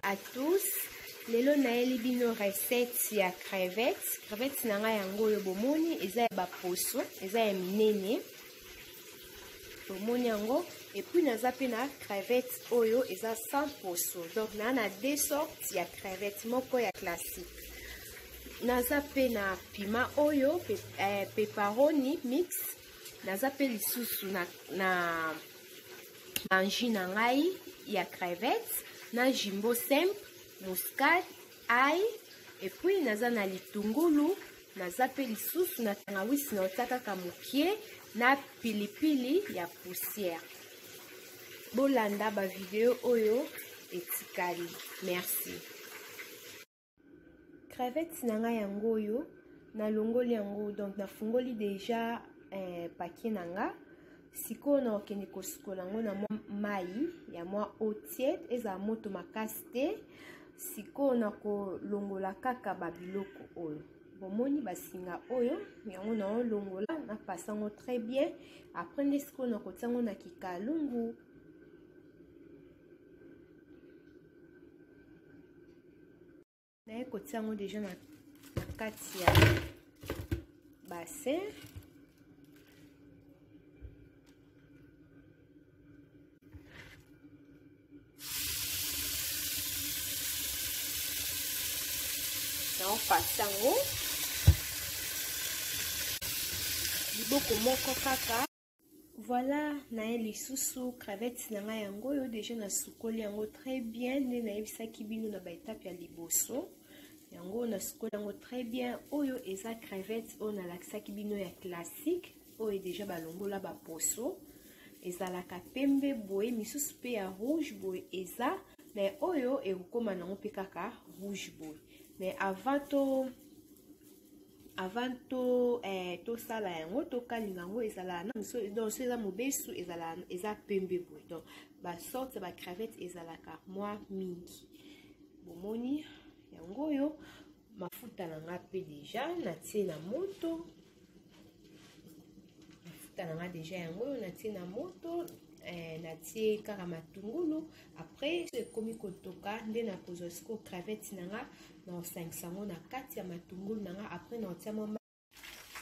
À tous, lelo nayeli bino recette ya crevette. Crevette na ngai yango oyo bomoni eza ya baposo, eza ya minene. Bomoni yango et puis naza pe na crevette oyo eza sans poso. Donc na na deux sortes ya crevette, moko ya classique. Naza pe na piment oyo pepperoni mix. Naza pe lisusu na jus na ngai ya crevette na jumbo simple, muscade, ail et puis naza na litungulu, naza pe lisusu na tangawisi na otia kaka mokie na pilipili ya poussière. Bolanda ba video oyo etikali. Merci. Crevette na ngai yango oyo nalongoli yango, donc nafungoli déjà paquet na nga. Sikoyo nakokende kosukola yango na mwa mai ya mwa eau tiède, ezala moto makasi te. Sikoyo nakolongola kaka ba biloko oyo bomoni basinga oyo, yango naolongola, napasa yango très bien. Après nde sikoyo nakotia yango na kikalungu. Naye kotia yango déjà na kati ya bassin. Naopasa yango liboko moko kaka. Voilà, naye lisusu crevette na ngai yango oyo déjà nasukoli yango très bien nde nayebisaki bino na ba étape ya liboso. Yango nasukoli yango très bien. Oyo eza crevette oyo nalakisaki bino ya classique, oyo déjà balongola ba poso, ezalaka pembe boye, misusu pe ya rouge boye eza, mais oyo ekokoma nango pe kaka rouge boye. Mais avant to tosala yango, tokalinga yango, ezala na miso, donc so eza mobesu, ezala eza pembe boye. Donc ba sorte ya ba crevette ezalaka mwa mingi. Bomoni yango oyo mafuta na nga pe déjà natie na moto. Mafuta na nga déjà yango oyo natie na moto, natie kaka matungulu. Après so ekomi kotoka nde nakozwa sikoyo crevette na nga, na osangisa yango na kati ya matungulu na nga. Après na otia mwa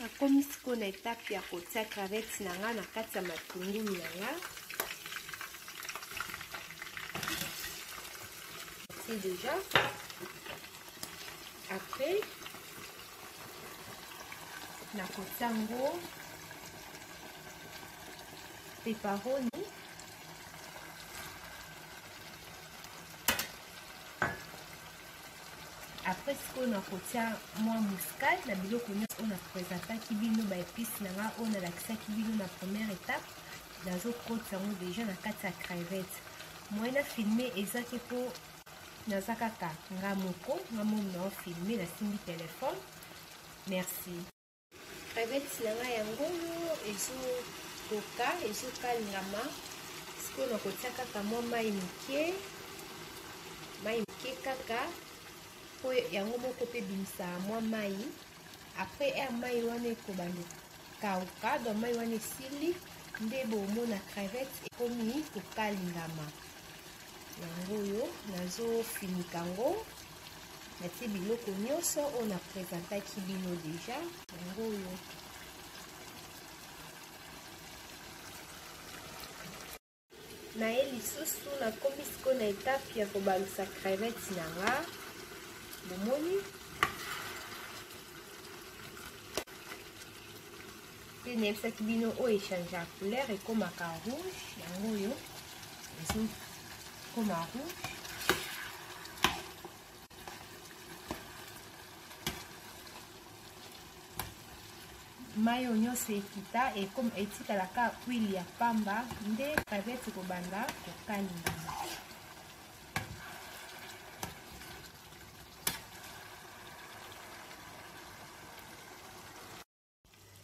nakomi sikoyo na étape ya kotia crevette na nga na kati ya matungulu na nga. C'est déjà. Après nakotia yango pepperoni. Après sikoyo nakotia mwa muscade na biloko nyonso oyo napresentaki bino, ba épices na nga oyo nalakisaki bino na première étape. Nazokotisa yango déjà na kati ya crevette. Moyen na filmer eza te po naza kaka nga moko, nga moko na filmer, nasimbi téléphone. Merci. Crevette na nga yango oyo ezotoka, ezokalingama. Sikoyo nakotia kaka mwa mai moke, mai moke kaka po yango moko pe ebimisa mwa mai. Après air mai wana ekobanda kokauka, donc mai wana esili nde bomona crevette ekomi kokalingama. Yango oyo nazofinika yango, natie biloko nyonso oyo na présentaki bino déjà. Yango oyo naye lisusu nakomi sikoyo na étape ya kobalusa crevette na nga. Bomoni pe nayebisaki bino oyo echange couleur ekomaka rouge. Yango oyo ezokoma rouge. Mai oyo nyonso ekita, etikalaka huile ya pamba nde crevette ekobanda kokalingama.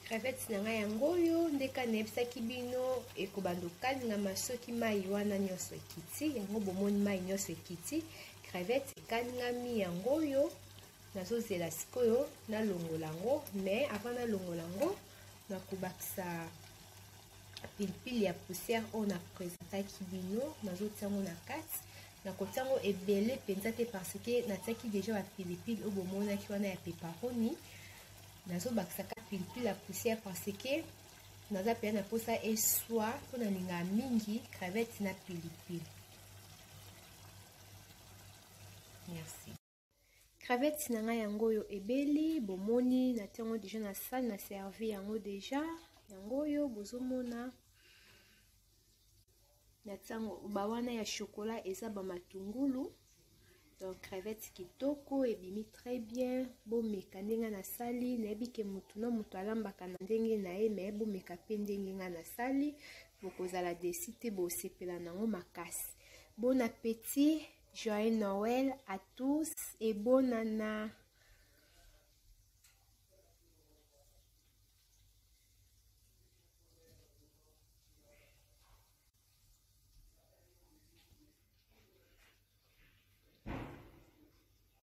Crevette na ngai yango oyo nde ka nayebisaki bino ekobanda kokalingama soki mai wana nyonso ekiti. Yango bomoni mai nyonso ekiti, crevette ekalingami. Yango oyo nazozela sikoyo nalongola yango, mais avant nalongola yango nakobakisa Pilipili ya poussière oyo na presentaki bino, nazotia yango na kati. Nakotia yango ebele mpenza te parce que natiaki deja bapilipili oyo bomonaki wana ya peparoni. Nazobakisaka pilipili ya poussière parce que naza mpenza na mposa eswa, mpo nalingaka mingi crevette na pilipili. Merci. Crevette na ngai yango oyo ebeli, bomoni natia yango deja na sani, na servi yango deja. Yango oyo bozomona natia yango ba wana ya chocolat eza ba matungulu. Donc crevette kitoko ebimi très bien. Bomeka ndenge nasali, nayebi ke mutu na mutu alambaka na ndenge na ye, mais bomeka pe ndenge nga nasali, bokozala desi te, bosepela nango makasi. Bon appétit, joyeux Noël à tous et bonne année.